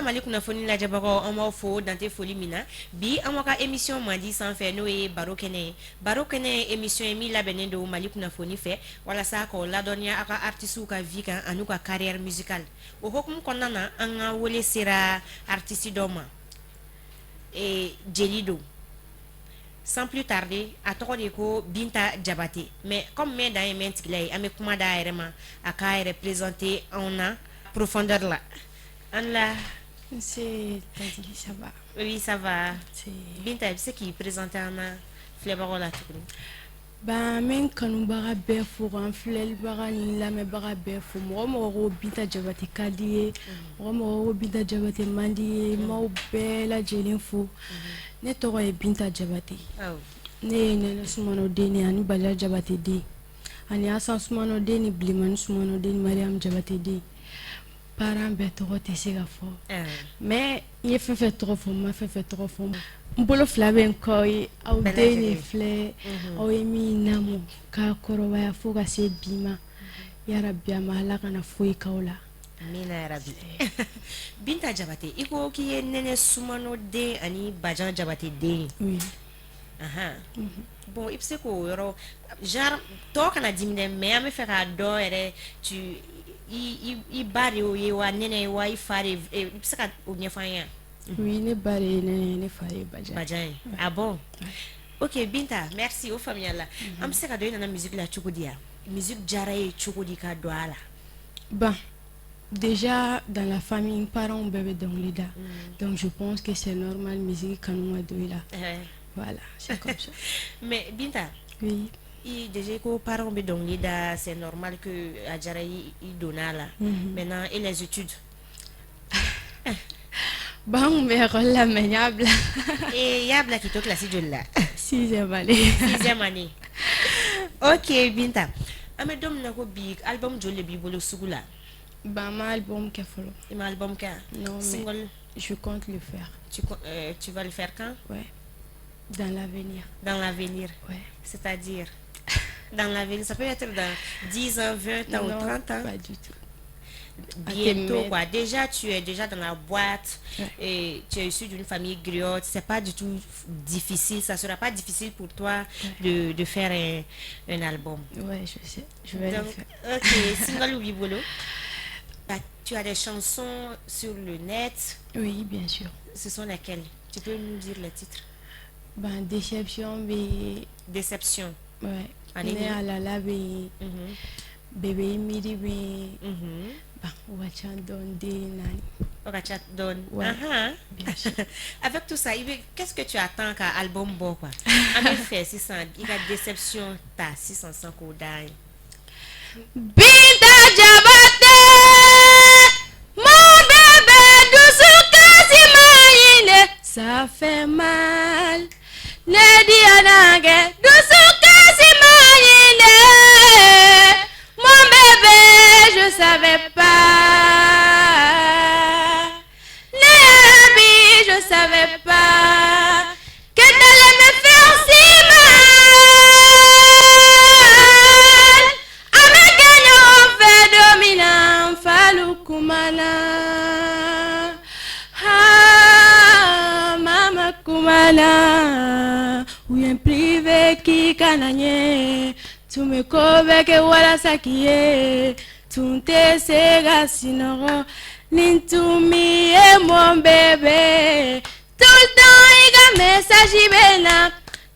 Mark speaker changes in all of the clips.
Speaker 1: Mali kunnafoni lajɛbagaw, an b'aw fo dante foli min na. Bi an ka émission mandi sanfɛ, n'o ye Baro Kɛnɛ ye. Baro Kɛnɛ ye émission ye min labɛnnen don Mali kunnafoni fɛ walasa k'aw ladɔnniya aw ka artistes ka vie kan an'u ka carrière musicale. O hukumu kɔnɔna na, an ka wele sera artiste dɔ ma, jeli don. Sans plus tarder, a tɔgɔ de ko Binta Jabate, mais comme mɛn dan ye mɛn tigila ye, an bɛ kuma d'a yɛrɛ ma, a k'a yɛrɛ présenter anw na profondeur la. An la.
Speaker 2: C'est Tadi, ça va?
Speaker 1: Oui, ça va.
Speaker 2: C'est
Speaker 1: Binta, i bɛ se k'i présenter an na filɛbagaw la tuguni?
Speaker 2: Ben, n bɛ n kanubaga bɛɛ fo, ka n filɛlibaga ni n lamɛnbaga bɛɛ fo. Mɔgɔ mɔgɔ ko Binta Jabate ka di ye, mɔgɔ mɔgɔ ko Binta Jabate man di ye, n b'aw bɛɛ lajɛlen fo. Ne tɔgɔ ye Binta Jabate. Ne ye Nɛnɛ Sumano den ye, ani Baliya Jabate den, ani Asan Sumano den, ni Bilemani Sumano den, ni Mariam Jabate den. Parents bɛɛ tɔgɔ tɛ se ka fɔ, mais n ye fɛn fɛn tɔgɔ fɔ, n ma fɛn fɛn tɔgɔ fɔ, n bolo fila bɛ n kɔ ye. Aw
Speaker 1: Bɛɛ
Speaker 2: den de
Speaker 1: lajɛlen.
Speaker 2: filɛ, aw ye min lamɔ k'a kɔrɔbaya fo ka se bi ma. Yarabi, a ma Ala kana foyi k'aw la.
Speaker 1: Amina yarabi. Binta Jabate, i ko k'i ye Nɛnɛ Sumano den ani Bajan Jabate den ye.
Speaker 2: Oui.
Speaker 1: Ahan. Bon, i bɛ se k'o yɔrɔ genre tɔ kana dimi dɛ, mais an bɛ fɛ k'a dɔn yɛrɛ, tu i ba de y'o ye wa Nɛnɛ ye wa i fa de i bɛ se ka o ɲɛfɔ an ye wa?
Speaker 2: Oui, ne ba de ye Nɛnɛ ye, ne fa de ye Bajan.
Speaker 1: Bajan ye. Ah bon, ok Binta, merci, o faamuya la. An bɛ se ka dɔn i nana musique la cogo di ya? Musique diyara e ye cogo di ka don a la?
Speaker 2: Bon, déjà dans la famille, parents bɛɛ bɛ dɔnkili da, donc je pense que c'est normal musique kanu ka don i la. Voilà, c'est comme ça.
Speaker 1: Mais Binta,
Speaker 2: Oui.
Speaker 1: i déjà i ko parents bɛ dɔnkili da, c'est normal que a diyara i, i donna a la. Maintenant, et les études?
Speaker 2: Bon, n kun bɛ école la, mais n y'a bila.
Speaker 1: Et i y'a bila k'i to classe joli la?
Speaker 2: Sixième année.
Speaker 1: Sixième année, ok. Binta, an bɛ don min na ko bi, album joli de b'i bolo sugu la?
Speaker 2: Ben, n ma album kɛ fɔlɔ.
Speaker 1: I ma album kɛ?
Speaker 2: Non, mais
Speaker 1: Single?
Speaker 2: je compte le faire.
Speaker 1: Tu vas le faire quand?
Speaker 2: Ouais, dans l'avenir.
Speaker 1: Dans l'avenir?
Speaker 2: Ouais.
Speaker 1: C'est-à-dire dans l'avenir, ça peut être dans 10 ans, 20 ans ou
Speaker 2: Non,
Speaker 1: 30 ans?
Speaker 2: pas du tout.
Speaker 1: Bientôt,
Speaker 2: Mais-
Speaker 1: quoi. Déjà, tu es déjà dans la boîte et tu es issu d'une famille griotte. C'est pas du tout difficile. Ça sera pas difficile pour toi de faire un album.
Speaker 2: Ouais, je sais, je vais le
Speaker 1: Donc,
Speaker 2: faire.
Speaker 1: ok, single ou b'i bolo. Ah, tu as des chansons sur le net?
Speaker 2: Oui, bien sûr.
Speaker 1: Ce sont lesquelles? Tu peux nous dire les titres?
Speaker 2: Ben, Déception bɛ.
Speaker 1: Déception.
Speaker 2: Ouais.
Speaker 1: Ani
Speaker 2: Ne alala bɛ yen. Bébé miiri bɛ yen. Ben, o ka ca dɔɔni, den naani.
Speaker 1: O ka ca dɔɔni.
Speaker 2: Ouais. Bien sûr.
Speaker 1: Avec tout ça, qu'est-ce que tu attends ka album bɔ quoi? An bɛ fɛ sisan i ka Déception ta sisan sisan k'o da ye.
Speaker 2: Binta Jabate, mon bébé, dusukasi ma ɲinɛ, ça fait mal. Ne diyana kɛ, dusukasi ma ɲinɛ, mon bébé, je savais pas. Ne bi, je savais pas que t'allais me faire si mal. An bɛ kɛ ɲɔgɔn fɛ don min na, n falu kumana. Ah, mama kumana. U ye n privé k'i kana ɲɛ. Tun bɛ ko bɛɛ kɛ walasa k'i ye. Tun tɛ se ka sunɔgɔ ni n tun m'i ye, mon bébé. Tout le temps i ka message bɛ na.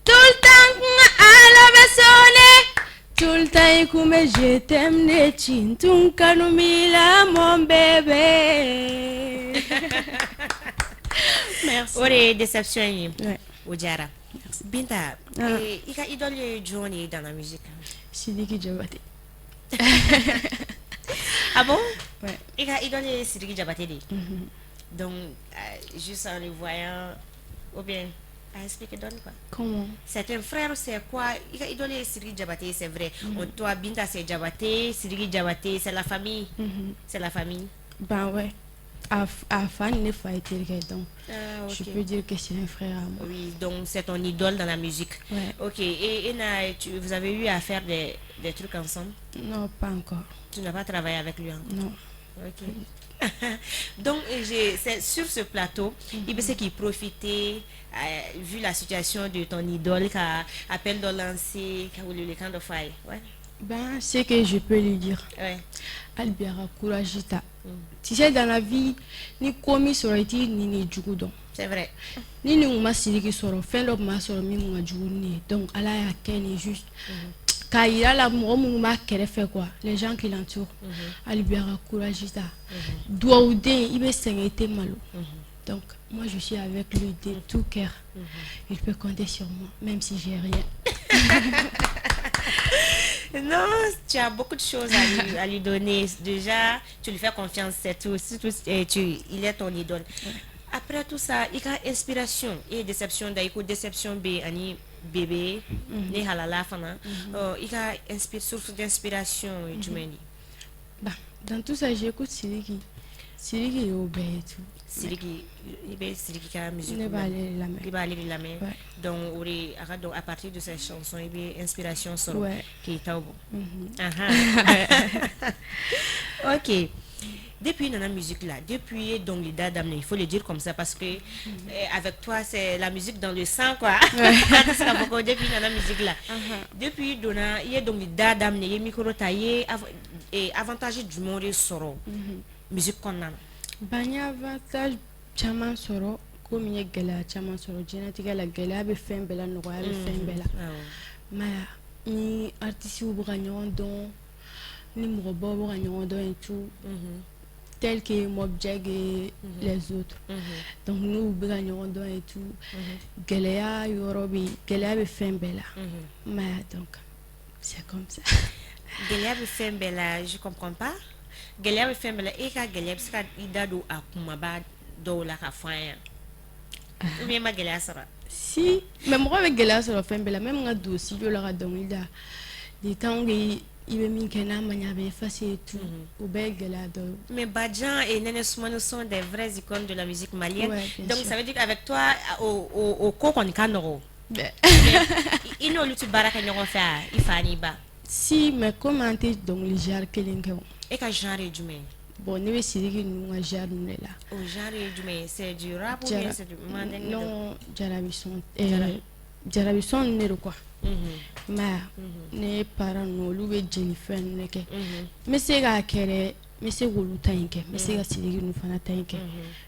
Speaker 2: Tout le temps n ka allo bɛ sonner. Tout le temps i kun bɛ je t'aime de ci. N tun kanu b'i la, mon bébé. Merci.
Speaker 1: O de ye Déception ye.
Speaker 2: Ouais.
Speaker 1: O diyara. Binta,
Speaker 2: Ah.
Speaker 1: i ka idole ye jɔn de ye dans la musique?
Speaker 2: Sidiki Jabate.
Speaker 1: Ah bon?
Speaker 2: Ouais.
Speaker 1: I ka idole ye Sidiki Jabate de ye. Donc, juste en le voyant, ou bien, à expliquer donne quoi.
Speaker 2: Comment?
Speaker 1: C'est un frère, c'est quoi? I ka idole ye Sidiki Jabate, c'est vrai. On, toi, Binta, c'est Jabate, Sidiki Jabate, c'est la famille. C'est la famille.
Speaker 2: Ben ouais. A fa ni ne fa ye terikɛ, donc
Speaker 1: Ah,
Speaker 2: je
Speaker 1: ok.
Speaker 2: peux dire que c'est un frère à moi.
Speaker 1: Oui, donc c'est ton idole dans la musique.
Speaker 2: Ouais.
Speaker 1: Ok, et vous avez eu à faire des trucs ensemble?
Speaker 2: Non, pas encore.
Speaker 1: Tu n'as pas travaillé avec lui encore?
Speaker 2: Non.
Speaker 1: Ok. Donc, c'est sur ce plateau, i bɛ se k'i profiter, vu la situation de ton idole, ka appel dɔ lancer, ka welewelekan dɔ f'a ye. Ouais.
Speaker 2: Ben, ce que je peux lui dire, hali bi a ka courage ta. Tu sais, dans la vie, ni ko min sɔrɔ, i t'i nin ni jugu dɔn.
Speaker 1: C'est vrai.
Speaker 2: Ni nin kun ma Sidiki sɔrɔ, fɛn dɔ tun b'a sɔrɔ min kun ka jugu ni nin ye. Donc Ala y'a kɛ nin juste k'a yira la mɔgɔ minnu b'a kɛrɛfɛ quoi, les gens qui l'entourent. Hali bi a ka courage ta. Duwawuden, i bɛ sɛgɛn, i tɛ malo. Donc moi, je suis avec lui de tout cœur. Il peut compter sur moi, même si j'ai rien.
Speaker 1: Non, tu as beaucoup de choses à lui donner. Déjà, tu lui fais confiance, c'est tout. C'est tout. Et il est ton idole. Après tout ça, i ka inspiration et déception da i ko déception bɛ ani bébé ne halala fana. I ka source d'inspiration ye jumɛn de ye?
Speaker 2: Bah, dans tout ça, j'écoute Sidiki. Sidiki y'o bɛɛ ye tout.
Speaker 1: Sidiki, i bɛ Sidiki ka musique
Speaker 2: Ne b'ale
Speaker 1: lamɛn.
Speaker 2: De lamɛn.
Speaker 1: I b'ale de lamɛn.
Speaker 2: Ouais.
Speaker 1: Donc o de a ka dɔn à partir de cette chanson i bɛ inspiration sɔrɔ k'i taw bɔ. Ahan. Ok. Depuis nana musique là, depuis dɔnkilida daminɛ, il faut le dire comme ça parce que avec toi, c'est la musique dans le sang, quoi. An tɛ se k'a fɔ ko depuis nana musique là. Depuis donna i ye dɔnkilida daminɛ, i ye micro ta, i ye avantage jumɛnw de sɔrɔ musique kɔnɔna na?
Speaker 2: Ba, n ye avantage caman sɔrɔ komi n ye gɛlɛya caman sɔrɔ diɲɛlatigɛ la. Gɛlɛya bɛ fɛn bɛɛ la, nɔgɔya bɛ fɛn bɛɛ la. Ma ni artistes bɛ ka ɲɔgɔn dɔn, ni mɔgɔbaw bɛ ka ɲɔgɔn dɔn et tout, tel que Mob Jack et les autres. Donc n'u bɛ ka ɲɔgɔn dɔn et tout, gɛlɛya yɔrɔ bɛ yen, gɛlɛya bɛ fɛn bɛɛ la. Mais donc c'est comme ça.
Speaker 1: Gɛlɛya bɛ fɛn bɛɛ la, je comprends pas. Gɛlɛya bɛ fɛn bɛɛ la, e ka gɛlɛya bɛ se ka i da don a kumaba dɔw la ka fɔ an ye, ou bien i ma gɛlɛya sɔrɔ?
Speaker 2: Si, mais mɔgɔ bɛ gɛlɛya sɔrɔ fɛn bɛɛ la, même ka don studio la ka dɔnkili da, du temps que i bɛ min kɛ n'a ma ɲɛ, a bɛ effacer et tout, o bɛɛ ye gɛlɛya dɔ ye.
Speaker 1: Mais Badjan et Nene Soumano sont des vraies icônes de la musique malienne.
Speaker 2: Ouais, bien
Speaker 1: Donc
Speaker 2: sûr.
Speaker 1: ça veut dire qu'avec toi, au ko kɔni ka nɔgɔn.
Speaker 2: Mais-
Speaker 1: I n'olu tɛ baara kɛ ɲɔgɔn fɛ a, i fa n'i ba?
Speaker 2: Si, mais comme an tɛ dɔnkili genre kelen kɛ o.
Speaker 1: E ka genre ye jumɛn ye?
Speaker 2: Bon, ne bɛ Sidiki ninnu ka genre ninnu de la.
Speaker 1: O genre ye jumɛn ye? C'est du rap ou bien c'est du mandeng?
Speaker 2: Non, jarabi son, jarabi son ninnu de don quoi. Mais ne parents ninnu, olu bɛ jeli fɛn ninnu de kɛ. N bɛ se k'a kɛ dɛ, n bɛ se k'olu ta in kɛ, n bɛ se ka Sidiki ninnu fana ta in kɛ,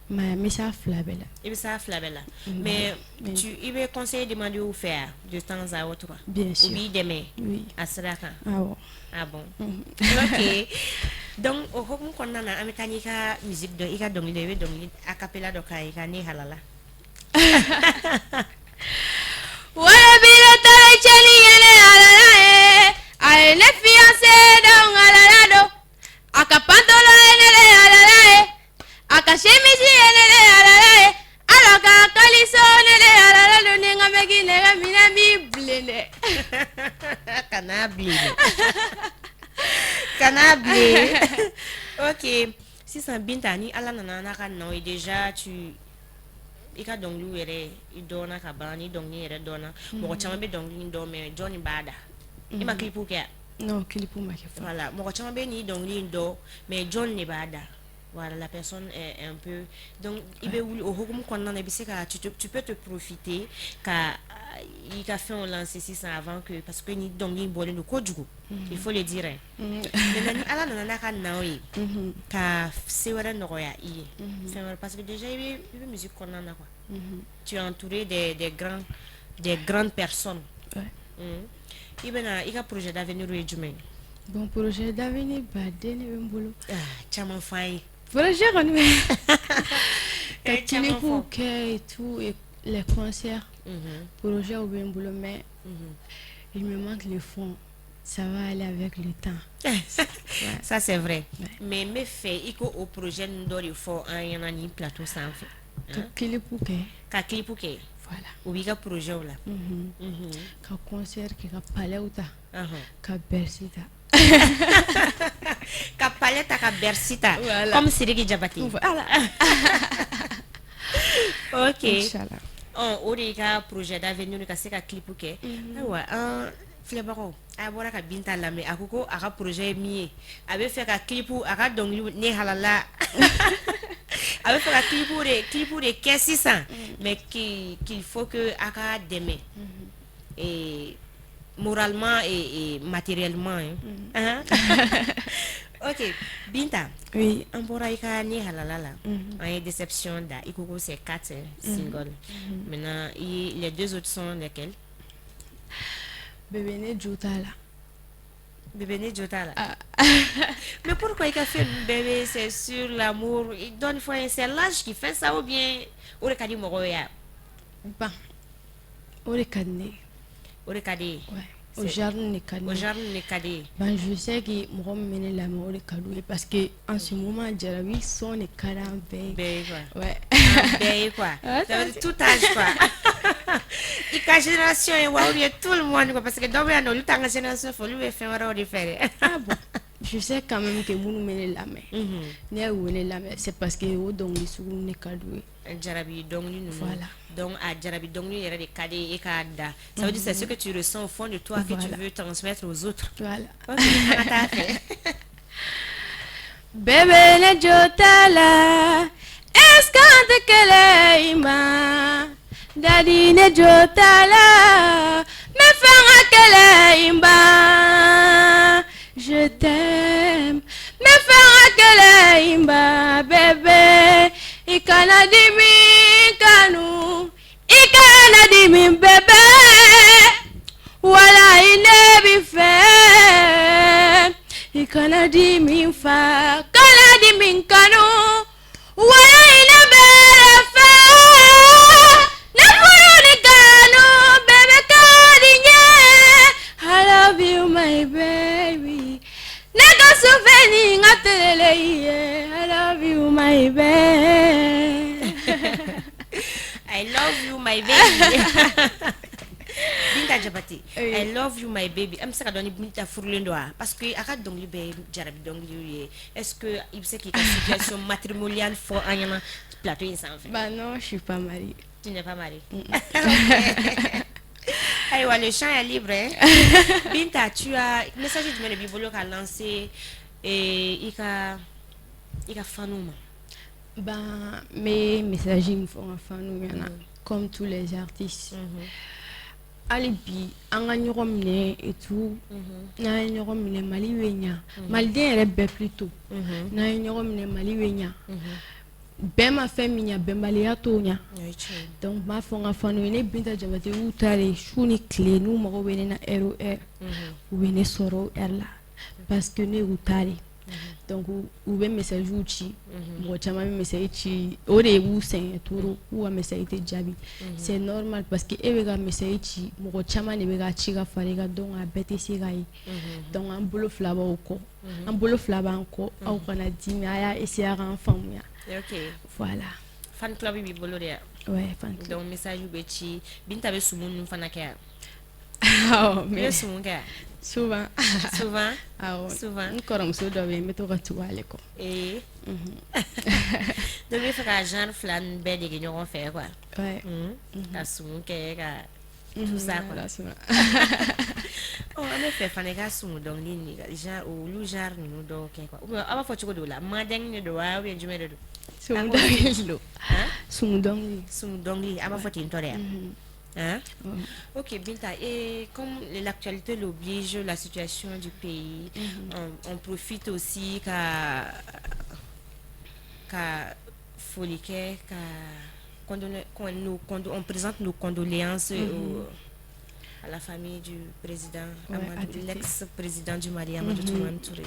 Speaker 2: mais n bɛ s'a fila bɛɛ la.
Speaker 1: I bɛ s'a fila bɛɛ la. Mais
Speaker 2: Mais-
Speaker 1: i bɛ conseil demander u fɛ a de temps à autre?
Speaker 2: Bien
Speaker 1: U
Speaker 2: sûr.
Speaker 1: b'i dɛmɛ
Speaker 2: Oui.
Speaker 1: a sira kan?
Speaker 2: Awɔ.
Speaker 1: Ah bon. Ok. Donc o hokumu kɔnɔna na, an bɛ taa n'i ka musique dɔ, i ka dɔnkili dɔ, i bɛ dɔnkili a cappella dɔ k'a ye ka ne halala.
Speaker 2: Wale bi tare cɛni ye ne halala ye, a ye ne fiancé donc halala don, a ka pantalon ye ne de halala ye, a ka chemise ye ne de halala ye, ala ka caleçon ne de halala don. Ni n ka mɛki nɛgɛ minɛ b'i bilen dɛ.
Speaker 1: Kana bilen dɛ. Kana bilen. Ok. Sisan Binta, ni Ala nana n'a ka naw ye, déjà tu i ka dɔnkiliw yɛrɛ i dɔnna ka ban, ni dɔnkili yɛrɛ dɔnna, mɔgɔ caman bɛ dɔnkili in dɔn, mais jɔnni b'a da? I ma clip kɛ a?
Speaker 2: Non, clip ma kɛ fɔlɔ.
Speaker 1: Voilà, mɔgɔ caman bɛ nin dɔnkili in dɔn, mais jɔn de b'a da? Voilà, la personne est un peu, donc i bɛ wuli o hokumu kɔnɔna na, i bɛ se ka tu peux te profiter ka i ka fɛnw lancer sisan avant que, parce que ni dɔnkili in bɔlen don kojugu, il faut le dire hein. Maintenant ni Ala nana n'a ka naw ye ka se wɛrɛ nɔgɔya i ye, fɛn wɛrɛ, parce que déjà i bɛ musique kɔnɔna na quoi, tu es entouré des grandes personnes. I bɛna i ka projet d'avenir ye jumɛn ye?
Speaker 2: Bon, projet d'avenir baden de bɛ n bolo.
Speaker 1: Ah, caman f'an ye.
Speaker 2: Projet kɔni bɛ ka
Speaker 1: Eh, caman
Speaker 2: clipw
Speaker 1: fɔ.
Speaker 2: kɛ et tout, et les concerts. Projet bɛ n bolo, mais il me manque le fonds. Ça va aller avec le temps. Ouais.
Speaker 1: Ça, c'est vrai.
Speaker 2: Ouais.
Speaker 1: Mais n bɛ fɛ i ko o projet ninnu dɔ de fɔ an ɲɛna nin plateau sanfɛ.
Speaker 2: Ka clip kɛ.
Speaker 1: Ka clip kɛ.
Speaker 2: Voilà.
Speaker 1: O b'i ka projet la.
Speaker 2: Ka concert kɛ, ka palais ta, ka Bercy ta.
Speaker 1: Ka palais ta, ka Bercy ta.
Speaker 2: Voilà.
Speaker 1: Comme Sidiki Diabaté.
Speaker 2: Voilà.
Speaker 1: Ok.
Speaker 2: Inchallah.
Speaker 1: Ɔ, o de y'i ka projet d'avenir, ka se ka clip kɛ. Ayiwa, an Filɛbagaw, a bɔra ka Binta lamɛn. A ko ko a ka projet ye min ye, a bɛ fɛ ka clip, a ka dɔnkili ne halala, a bɛ fɛ ka clip de kɛ sisan, mais qu'il faut que a ka dɛmɛ et moralement et matériellement, hein. Ok Binta.
Speaker 2: Oui.
Speaker 1: An bɔra i ka ne halala la, an ye déception da. I ko ko c'est quatre singles. Maintenant, les deux autres sont lesquels?
Speaker 2: Bébé, ne jo t'a la.
Speaker 1: Bébé, ne jo t'a la. Mais pourquoi i ka fɛn ninnu bɛɛ bɛ, c'est sur l'amour? Dɔɔni fɔ an ye. C'est l'âge qui fait ça ou bien o de ka di mɔgɔw ye wa?
Speaker 2: Bon, o de ka di ne ye.
Speaker 1: O de ka di ye.
Speaker 2: Ouais, o genre de ka di
Speaker 1: O
Speaker 2: ne ye.
Speaker 1: genre de ka di ye.
Speaker 2: Ben, je sais que mɔgɔ min bɛ ne lamɛn, o de ka d'u ye, parce que en ce moment, jarabi son de ka d'an bɛɛ ye.
Speaker 1: Bɛɛ ye quoi.
Speaker 2: Ouais.
Speaker 1: Bɛɛ ye quoi.
Speaker 2: Ouais.
Speaker 1: Ça veut dire tout âge quoi, i ka génération ye wa, ou bien tout le monde quoi? Parce que dɔw bɛ yan nɔ, olu t'an ka génération fɛ, olu bɛ fɛn wɛrɛw de fɛ dɛ.
Speaker 2: Ah bon, je sais quand même que minnu bɛ ne lamɛn, ne y'u ne lamɛn, c'est parce que o dɔnkili sugu ne ka d'u ye.
Speaker 1: Jarabi dɔnkili ninnu.
Speaker 2: Voilà.
Speaker 1: Donc a jarabi dɔnkili yɛrɛ de ka di e k'a da. Ça veut dire c'est ce que tu ressens au fond de toi que tu
Speaker 2: Voilà.
Speaker 1: veux transmettre aux autres.
Speaker 2: Voilà.
Speaker 1: Ok, an ka taa fɛ.
Speaker 2: Bébé, ne jo t'a la, est-ce qu'an tɛ kɛlɛ i ma? Dadi, ne jo t'a la, n bɛ fɛ ka kɛlɛ i ma. Je t'aime, n bɛ fɛ ka kɛlɛ i ma. Bébé, i kana dimi kanu, i kana dimi bébé. Walayi, ne b'i fɛ, i kana dimi fa, kana dimi kanu. Walayi, ne bɛ fɛ, ne furu ni kanu, bébé ka di n ye. I love you, my baby. Ne ka sufɛ ni n ka telele i ye. I love you, my baby.
Speaker 1: I love you, my baby. Binta Jabate.
Speaker 2: Oui.
Speaker 1: I love you, my baby. An bɛ se ka dɔn ni Binta furulen don wa? Parce que a ka dɔnkili bɛɛ ye jarabi dɔnkiliw ye. Est-ce que i bɛ se k'i ka situation matrimoniale fɔ an ɲɛna plateau in sanfɛ?
Speaker 2: Bah non, je suis pas mariée.
Speaker 1: Tu n'es pas mariée. Ayiwa, le champ est libre, hein? Binta, tu as message jumɛn de b'i bolo ka lancer i ka fanu ma?
Speaker 2: Ben, mes messages min fɔ n ka fanu ɲɛna, comme tous les artistes, hali bi an ka ɲɔgɔn minɛ et tout. N'an ye ɲɔgɔn minɛ, Mali bɛ ɲa. Maliden yɛrɛ bɛɛ plutôt, n'an ye ɲɔgɔn minɛ, Mali bɛ ɲa. Bɛɛ ma fɛn min ɲa, bɛnbaliya t'o ɲa.
Speaker 1: O ye tiɲɛ ye.
Speaker 2: Donc n b'a fɔ n ka fanu ye, ne Binta Jabate y'u ta de. Su ni tile, n'u mago bɛ ne na heure o heure, u bɛ ne sɔrɔ o heure la, parce que ne y'u ta de. Donc u bɛ message ci, mɔgɔ caman bɛ message ci, o de b'u sɛgɛn trop, k'u ka message tɛ jaabi. C'est normal, parce que e bɛ ka message ci, mɔgɔ caman de bɛ ka ci ka fara i kan, donc a bɛɛ tɛ se ka ye. Donc an bolo fila b'aw kɔ, an bolo fila b'an kɔ. Aw kana dimi, a y'a essayer a k'an faamuya. Voilà.
Speaker 1: Fan club b'i bolo de ya?
Speaker 2: Ouais, fan club.
Speaker 1: Donc message bɛ ci. Binta bɛ sumu ninnu fana kɛ yan?
Speaker 2: Awɔ.
Speaker 1: I bɛ
Speaker 2: Mais
Speaker 1: sumu kɛ yan?
Speaker 2: Souvent.
Speaker 1: Souvent.
Speaker 2: Awɔ.
Speaker 1: Souvent.
Speaker 2: N kɔrɔmuso dɔ bɛ yen, n bɛ to ka tugu ale kɔ.
Speaker 1: Ee, donc i bɛ fɛ ka genre fila ninnu bɛɛ dege ɲɔgɔn fɛ quoi.
Speaker 2: Ouais.
Speaker 1: Ka sumu kɛ, ka tout ça quoi.
Speaker 2: Voilà, souvent.
Speaker 1: Ɔ, an bɛ fɛ fana i ka sumu dɔnkili ni genre olu genre ninnu dɔw kɛ quoi. Ou bien aw b'a fɔ cogo di o la? Mandeng de don wa, ou bien jumɛn de don?
Speaker 2: Sumu dɔnkili don.
Speaker 1: Hein?
Speaker 2: Sumu dɔnkili.
Speaker 1: Sumu dɔnkili, an b'a fɔ ten tɔ de yan? Hein? Ok, Binta, et comme l'actualité l'oblige, la situation du pays, on profite aussi ka foli kɛ, ka on présente nos condoléances à la famille du président,
Speaker 2: Ouais,
Speaker 1: Amadou,
Speaker 2: ATT.
Speaker 1: l'ex-président du Mali, Amadou Toumani Touré,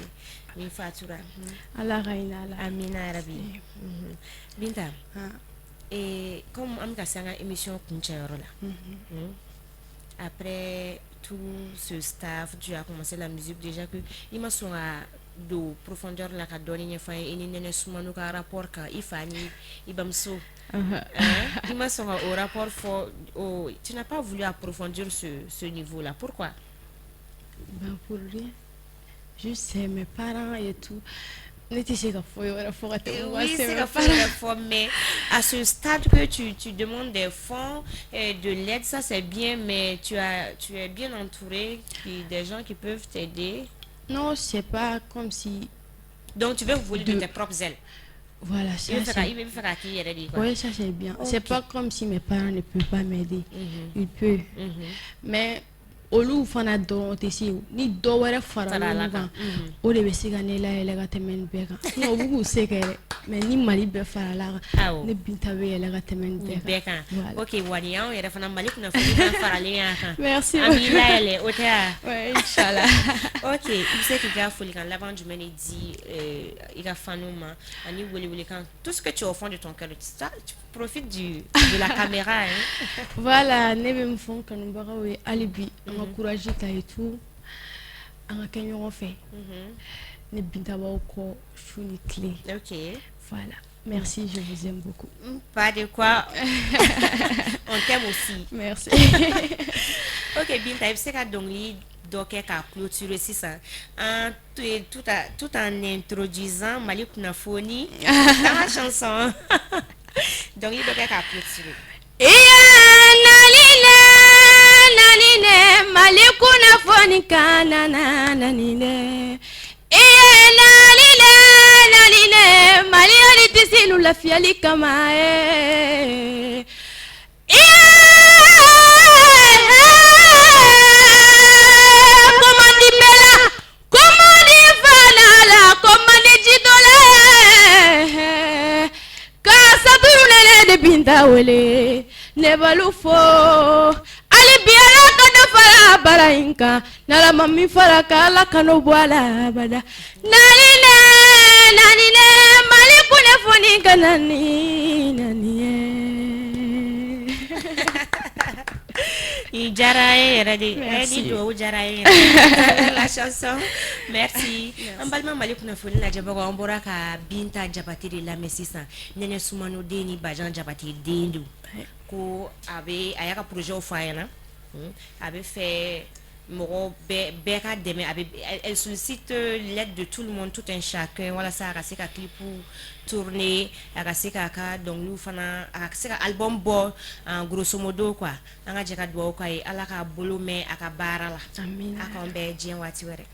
Speaker 1: min fatura.
Speaker 2: Ala ka hinɛ a la.
Speaker 1: Amina yarabi. Binta,
Speaker 2: Ah.
Speaker 1: et comme an bɛ ka se an ka émission kuncɛyɔrɔ la, après tout ce staff, tu as commencé la musique déjà que i ma sɔn ka don profondeur la ka dɔɔni ɲɛfɔ an ye i ni Nɛnɛ Sumano ka rapport kan, i fa ni i bamuso. Hein? I ma sɔn ka o rapport fɔ o, tu n'as pas voulu approfondir ce niveau là, pourquoi?
Speaker 2: Ben, pour rien. Juste, c'est mes parents et tout. Ne tɛ se ka foyi wɛrɛ fɔ ka tɛmɛ
Speaker 1: Oui, c'est ka foyi wɛrɛ fɔ, mais à ce stade que tu demandes des fonds, de l'aide, ça c'est bien, mais tu es bien entouré, puis des gens qui peuvent t'aider.
Speaker 2: Non, c'est pas comme si.
Speaker 1: Donc tu veux voler de tes propres ailes.
Speaker 2: Voilà, ça
Speaker 1: c'est. I bɛ fɛ k'a k'i yɛrɛ de ye quoi.
Speaker 2: Oui, ça c'est bien. C'est pas comme si mes parents ne peuvent pas m'aider. Ils peuvent. Mais olu fana dɔrɔn tɛ se, ni dɔ wɛrɛ farala olu kan, o de bɛ se ka ne layɛlɛ ka tɛmɛ nin bɛɛ kan. Sinon u b'u k'u se kɛ dɛ, mais ni Mali bɛɛ farala kan, ne Binta bɛ yɛlɛ ka tɛmɛ nin
Speaker 1: bɛɛ kan. Ok, wa nin y'anw yɛrɛ fana Mali kunnafoni fana faralen y'a kan.
Speaker 2: Merci.
Speaker 1: An b'i layɛlɛ, o tɛ wa?
Speaker 2: Ouais, inchallah.
Speaker 1: Ok, i bɛ se k'i ka folikan laban jumɛn de di i ka faniw ma ani welewelekan, tout ce que tu as au fond de ton cœur, ça, tu profites de la caméra, hein.
Speaker 2: Voilà, ne bɛ min fɔ n kanubagaw ye hali bi, an ka courage ta et tout, an ka kɛ ɲɔgɔn fɛ. Ne Binta b'aw kɔ su ni tile. Voilà. Merci, je vous aime beaucoup.
Speaker 1: Pas de quoi. On t'aime aussi.
Speaker 2: Merci.
Speaker 1: Ok, Binta, i bɛ se ka dɔnkili dɔ kɛ k'a clôturer sisan en tout en introduisant Mali kunnafoni dans la chanson. Dɔnkili dɔ kɛ k'a clôturer.
Speaker 2: Iya, nali ne, nali ne, Mali kunnafoni ka na na nani ne. Iye, nali ne, nali ne, Mali artisilu lafiyali kama ye. Iye, komandi bɛɛ komandi fana la, komandi jitɔ la, ka saturu nɛnɛ de Binta wele, ne b'alu fo hali bi, Ala ka dɔ fara baara in kan, n'Ala ma min fara k'Ala kan'o bɔ a la abada. Nani ne, nani ne, Mali kunnafoni ka na ni nani ye.
Speaker 1: I diyara an ye yɛrɛ de. Ni dugawu diyara an ye yɛrɛ, la chanson. Merci. An balima Mali kunnafoni lajɛbagaw, an bɔra ka Binta Jabate de lamɛn sisan. Nɛnɛ Sumano den ni Bajan Jabate den don. Ko a bɛ a y'a ka projet fɔ a ɲɛna, a bɛ fɛ mɔgɔ bɛɛ bɛɛ ka dɛmɛ, a bɛ, elle sollicite l'aide de tout le monde, tout un chacun, walasa a ka se ka clip tourner, a ka se k'a ka dɔnkiliw fana, a ka se ka album bɔ, en grosso modo quoi. An ka jɛ ka dugawu k'a ye, Ala k'a bolo mɛn a ka baara la.
Speaker 2: Amina.
Speaker 1: A k'an bɛn diɲɛ waati wɛrɛ.